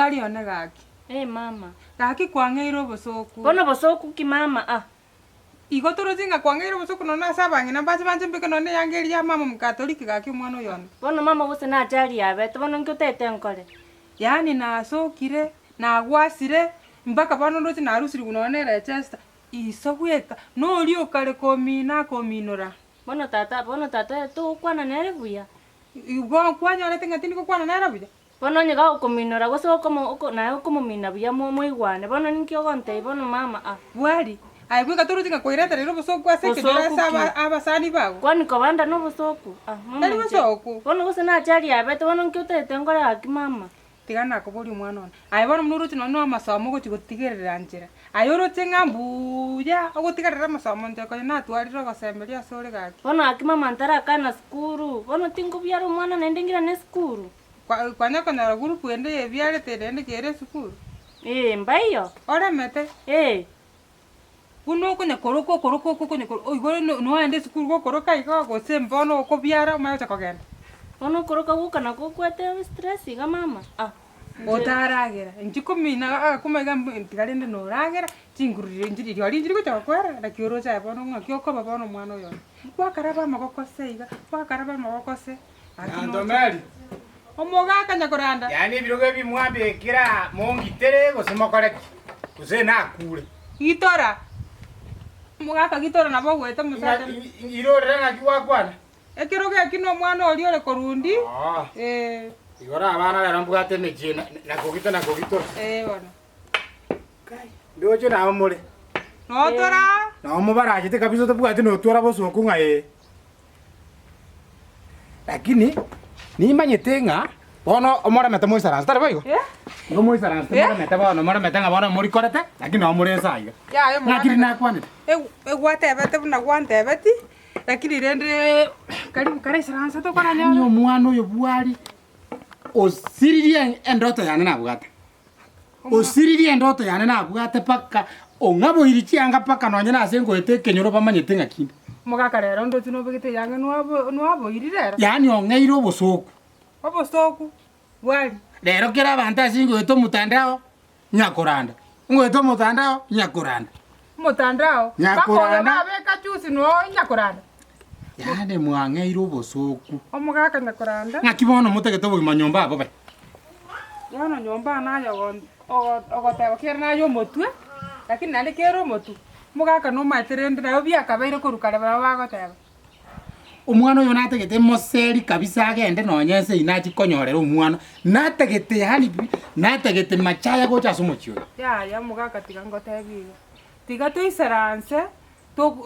Bwari one gaki. Eh mama. Gaki kwang'eire obosooku. Bono bosooku ki mama ah. Igo toroche ng'a kwang'eire obosooku nonya ase abang'ina mbache banche mbeke nonya eyanga eria ya mama omokatoliki gaki omwana oyo one. Bono mama gose nachari yabete bono nki otaete nkore? Yaani nasokire, nagwasire, mpaka bono ndoche narusirigwe nonya na erechesta, iso bweka, noria okare komina akominora. Bono tata, bono tata togokwana nere buya? Igo kwanyorete ng'a tindi gokwana nere buya? Bono onye gagokominora gose okomo oko naye okomomina buya mo moigwane, bono ninki ogontebia bono mama ah. Bwari, aye bweka toroche ng'a kwairetereire obosooku ase ekenyoro Bosooku ase aba ki? abasani bago? Kwani kobanda nobosooku? Ah, mama Tari inche. bosooku. Bono gose nache aria abete, bono nki otagete nkore gaki mama? Tiga nakoborie omwana one, aye bono buna oroche nonye na amasomo ogochia gotigerera nchera, aye oroche ng'a mbuya ogotigerera amasomo nchera konya natwarire ogosemeria ase ore gaki. Bono gaki mama ntarakana sukuru, bono tinkobiara omwana naende ngirane esukuru? Kwa kwanya konyora group ende yebiarete naende kere esukuru? Ee, mbaiyo. Oremete? Ee. Buna okonya koroka okoroka oko okonya koroka oigoro no noende esukuru gokoroka igo gose mbono okobiara omanye gocha kogenda. Bono okoroka gwoka nakwo gokwete stress iga mama ah. Otaragera, inche komina agakoma iga mbu tiga rende noragera, chinguru riria nchiri rirorio nchiri gocha gokoerera naki oroche aye bono ng'aki okoba bono omwana oyo one. Gwakaraba amagoko se iga, gwakaraba amagoko se, gaki noche. Antomeri. Omogaka nyakoranda. Yaani ebirogo ebi mwambekire aa mongitere gose mokore ki? Gose nakure? Gitora. Omogaka gitora nabo ogwete omosacha. Irorera ng'aki gwakwana? Ekerogo eki nomwana oria ore korundi. Oo. Ee. Igoro abana rero mbwate emechie na kogita na kogitora. Ee bono. Kai, ndoche nao more. Notora. Nao mobarachete kabisa otabwati notwara bosooku ng'a ee. Lakini nimanyete ng'a bono omoremete moisaranse, tari boigo? Igo moisaranse moremete bono, moremete ng'a bono morikorete, lakini nao more nsa aiga. Yaya omogaka Ng'aki riria nakwanete? Egwatebete buna gwantebeti, lakini rende karibu karaisaranse tokoranyora. Yaani omwana oyo bwari osiririe endoto yane nabwate. Osiririe endoto yane nabwate mpaka ong'aboirie chianga mpaka nonye nase ngoeta ekenyoro bamanyete ng'a kinde. Omogaka rero ndoche nobegete eyanga nwabo nwaboirie rero. Yaani ong'eire obosooku. Obosooku bwari. Rero kera abanto ase ngoeta omotandao, nyakoranda, ngoeta omotandao, nyakoranda. Omotandao, mpaka oyo Nyakoranda. babeka juzi noo nyakoranda. Yaani mwang'eire obosooku. Omogaka nyakoranda. Ng'aki bono motagete obogima nyomba abobe? Bono nyomba naye ogoteba kere naye omotwe, lakini naende kere omotwe, omogaka nomaete rende nabo biakabeire korwa kare nabo bagoteba. Omwana oyo natagete moseri kabisa agende nonye ense eyio nachie konyorera omwana, natagete yaani pi, natagete machaya gocha ase omochie oyo. Yaya omogaka tiga ngotebie iga, tiga toisaranse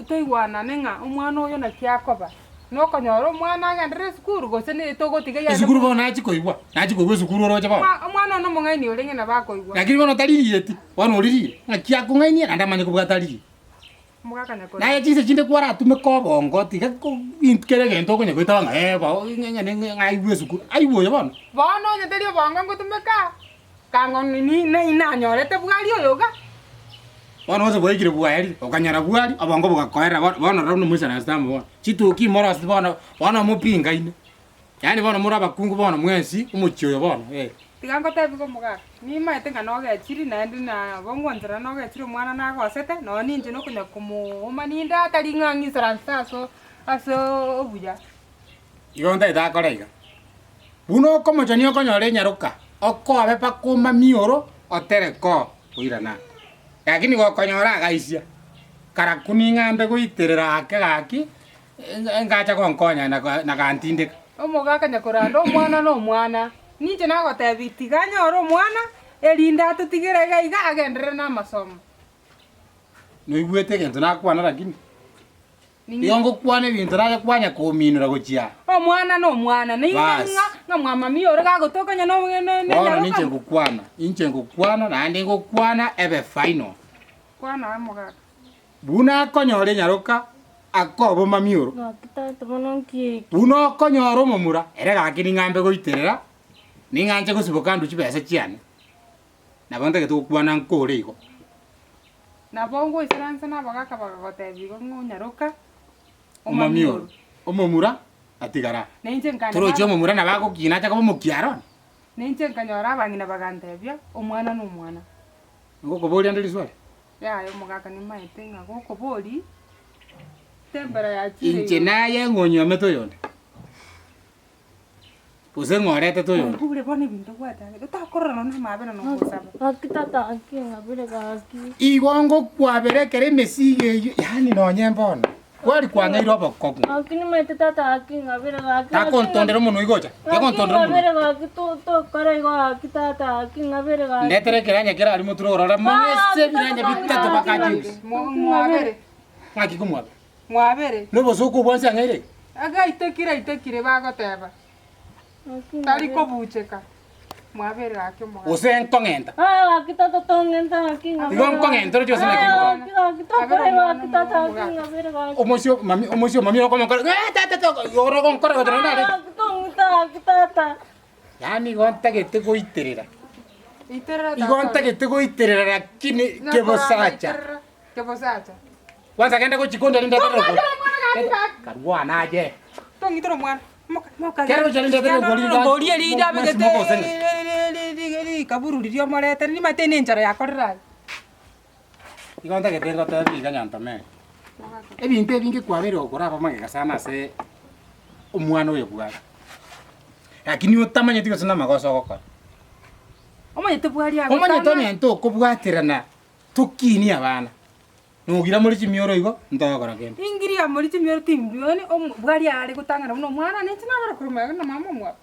toigwanane ng'a omwana oyo naki akoba, nokonyora omwana agenderere esukuru gose ne togotiga yende Esukuru bono nachia koigwa, nachia koigwa esukuru oroche bono. Omwana one omong'aini orenge nabo akoigwa. Lakini bono tarireti, bono oririre, ng'aki akong'ainia naende amanye kobwata arire. Omogaka nyakore. Naye chinse chinde kwaratumeka obongo tiga ko kera egento okonya goetaba ng'a eh bo ng'a ng'a aigwe esukuru, aigwe oyo bono. Bono onye tari obongo ngotumeka, Kang'o ninanyorete bwari oyo iga? Bono gose bwaikire bwaerire, okanyora bwari, obongo bogakoerera bono bono rora buna moisaransete amo bono. Chituki moroseti bono, bono mopingaine, yaani bono more abakungu bono mwensi omochie oyo bono eh. Tiga ngotebi iga omogaka, nimaete ng'a nogechiri naende nabo ngwanchera nogechiri omwana nagosete, nonya ninche nokonya komooma ninde atari ng'a ng'isaransete aso ase obuya. Igo ntagete akore iga, Buna okomochania okonyora enyaroka, okobe mpaka omamie oro, otereke oo, oirane aa. Lakini gokonyora agaisia, karakuni ng'ambe goiterera ake gaki, ngacha gonkonya na gantindeka. Omogaka nyakoranda omwana na omwana, ninche nagotebia tiga anyore omwana, erinde atotigere iga iga agenderere namasomo. Noigwete egento nakwana lakini? Igo ngokwana ebinto naye kwanya kominora gochia aa. Omwana nomwana, na inwe Bas. ng'a ng'a mwamamia ore gagotoka onye no- no- Bono nenyaroka. ninche ngokwana, inche ngokwana naende ngokwana ebe final. Kwana aye omogaka. Buna akonyora enyaroka akoba omamia oro. Gaki tata bono nki eke? Buna okonyora omomura, ere gaki ning'ambe goiterera, ning'anche gosiboka ndue chibesa chiane. Nabo ntagete gokwana nkore igo. Nabo ngoisaransa nabagaaka bakagotebia igo ng'a onyaroka Omomia oro, omomura atigara. Na inche nkane Torochi baba. omomura nabo agokina acha koba omokiaroni. Na inche nkanyora abang'ina bagantebia, omwana na omwana. Ngokoboria nde riswali? Yaya omogaka nimaete ng'a gokobori tempera yachire Inche igoro. naye ng'onyiomete oyonde, gose ng'oretete oyonde. Onkure bono ebinto gwatangete, otakorora nonya na amabera na ogosaba. Gaki tata gaki ng'abere gaki. Igo ngokwabera ekero emesigo eyio, yaani nonye mbono, kwari kwang'eire obokong'u. Gaki nimaete tata gaki ng'abere gaki. Takontondera omonwa igo ocha, Gaki takontondera omonwa. ng'abere gaki to- tokora igo gaki tata gaki ng'abere gaki. Ndetere ekeranya kere aria motwe orore mong'ese ebiranya bitato mpaka juice. Mwabere. Ng'aki komwabera? Mwabere. Nobosooku obwo onsi ang'eire iga? Agaitekire aitekire bagoteba. Tari kobucheka. Mwabere gaki omogaka. Gose nkong'enta. Aye gaki tata tong'enta gaki ng'abere. Igo nkong'enta oroche gose naki Aye ngokora. gaki gaki tokora igo gaki tata gaki ng'abere gaki. Omosio mami omosio mami okomokora eh tata toko oro gonkora gocha naende Aye are. gaki tong'ita gaki tata. Yaani igo ntagete goiterera. Iterera tata. Igo ntagete goiterera lakini kebosacha. Kebosacha. Kwanza genda gochia konde rinde Tong'itera rogori. omwana gaki gaki. Karwana aye. Tong'itera omwana. Kero gochia rinde rogori Rogori erinde abegete mokosene. rikaburu riria omoretere nimate ne enchara yakorire aye. Igo ntagete ngotebi iga nyantomere. Ebinto ebinge kwabeire gokora aba magega sana ase omwana oyo bware. Lakini otamanyeti gose namagoso ogokora. Omanyete bwari Omanyete onye ntokobwaterana tokinie abana. Nogira more chimioro igo, ntogokora kende. Ingiria more chimioro timbioni, omo bwari are gotang'ana buna omwana, na inche nabare korwa magega na mama omwabo.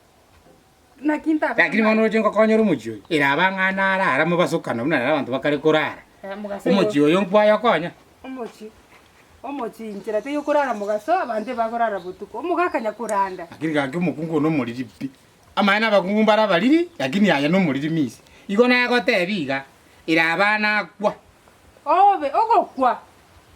Naki ntabe Lakini bono oroche ngokonyora omochie oyo, eraba ng'a narara mobasokano buna rero abanto bakare korara. Eh, mogaso oyo. Omochie oyo nkwayokonya. Omochie, omochie inchera teiyo okorara mogaso, abanto ebakorara botuko. Omogaka nyakoranda. Lakini gaki omokungu oyo nomoriri pi. Amaene abakungu mbare abariri, lakini aye nomoriri misi. Igo nagotebia iga, eraba nakwa. Obe ogokwa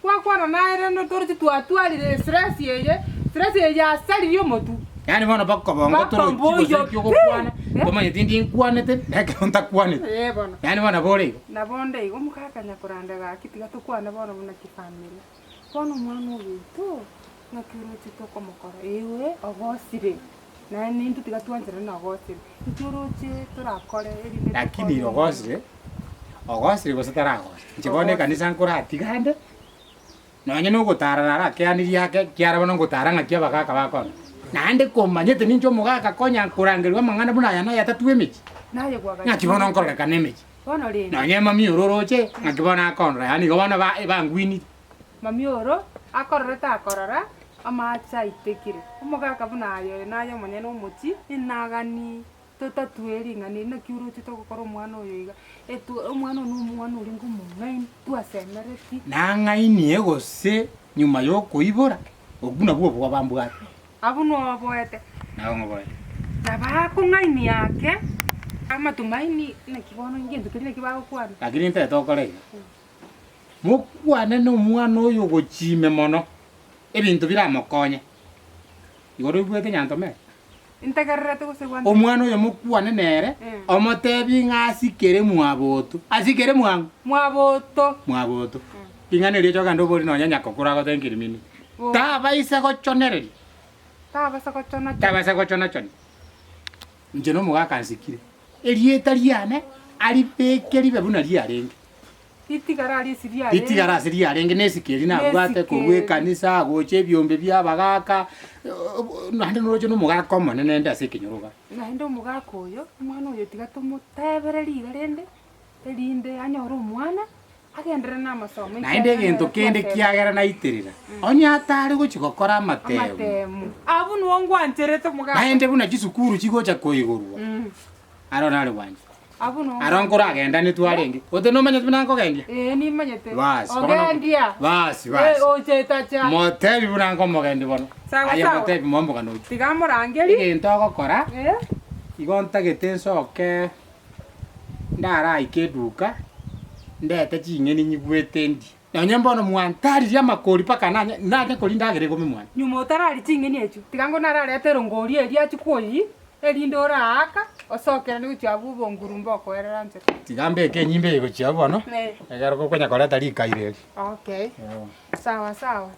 gwakwana naye rende toroche twatwarire stress eye, stress eye yasaririe omotwe. Yaani bono bakobongo Mpaka torochi gose mboyo eki ogokwana, pi! tomanyeti ndi nkwanete, na ekero ntakwanete. Ee bono. Yaani bono nabo ore igo. Nabo nde igo omogaka nyakoranda gaki tiga tokwane bono buna chifamiri. Bono omwana ogoito ng'aki oroche tokomokora ewe ogosire naende intwe tiga twancherane na ogosire. Intwe oroche torakore erinde Lakini tokonye omwana. ogosire, ogosire gose taragosa. Inche bono Ogosire. ekanisa nkoratiga ande, nonye na ogotara narakeanirie ake ekiara bono ngotara ng'aki abagaka bakona. Naende komanyete ninche omogaka konya nkorangerigwa amang'ana buna aya naye atatwa emechie, Naye ng'aki bono gwagachire. nkororekana emechie. Bono rende. Nonye mami oro oroche, ng'aki bono akondora, yaani igo bono ba bangwinire. Mami oro akorora takorora, amaache aitekire. Omogaka buna aye oyo naye omonyene omochie, enagani totatue ring'ana eri, naki oroche togokora omwana oyo iga. Etu omwana oyo nomwana orenge omong'aini, twasemereti. Nang'ainie gose nyuma y'okoibora, obwo nabwo obwoba mbwate. Abwo noboete. Nabo ngoboete. Nabo akong'ainia ake amatumaini, naki bono ngento keria naki bagokwana. Lakini ntagete okore iga. Mokwane nomwana oyo ogochia ime mono, ebinto biramokonye. Igoro oigwete nyantomere? Ntegererete gose gwantebia? Omwana oyo mokwane nere, omotebie ng'a asikere mwaboto. Asikere mwang'u? Mwaboto. Mwaboto. Ring'ana erio ocha ogende oborie nonya nyakokoro agotebie nkirimini. Tabaisa gochonereria. Tabaisa gochona chona. Tabaisa gochona chona. Inche nomogaka nsikire. Erieta riane aribeke ribe buna riarenge. Ritigare aria ase riarenge. Ritigare ase riarenge na esiko eria nabwate Nesiko korwa eria. ekanisa gocha ebiombe bia abagaka, naende noroche na omogaka omonene ende ase ekenyoro iga. Naende omogaka oyo, omwana oyo tiga tomotebererie iga rende, erinde anyore omwana, agenderere na amasomo Naende ekiagera egento nere kende twasebe. kiagera naiterera, onye atare gochia gokora amatemu. Amatemu. Abwo nigo ngwancherete omogaka. Naende buna chisukuru chigocha koigorwa, aro nare gwancha. Abwo no Aro nkoragendanetwe arenge. Gose nomanyete buna nkogendia? Ee, nimanyete. Basi, bono- Ogendia. Basi, Eh, basi. oche tacha. Motebi buna nkomogendi bono. Sawa, Aye sawa. motebi momogano ocho. Tiga amorangeri. Egento ogokora, Eh, igo ntagete nsoke ndaraike eduka, ndete ching'eni nyigwete ndie. Nonye mbono mwantaririe amakori mpaka nanye nanye koria ndagera egome mwane. Nyuma otarari ching'eni echio, tiga ngo nararete erongori eria achie kwoyia, erinde oraaka, osokeranie gochia abwo obonguru mbokoerera nchera. Tiga mbeke enyimba eye gochia abwo bono, Eh. ekero gokonya koreta rikairo eri. Okay, sawa sawa.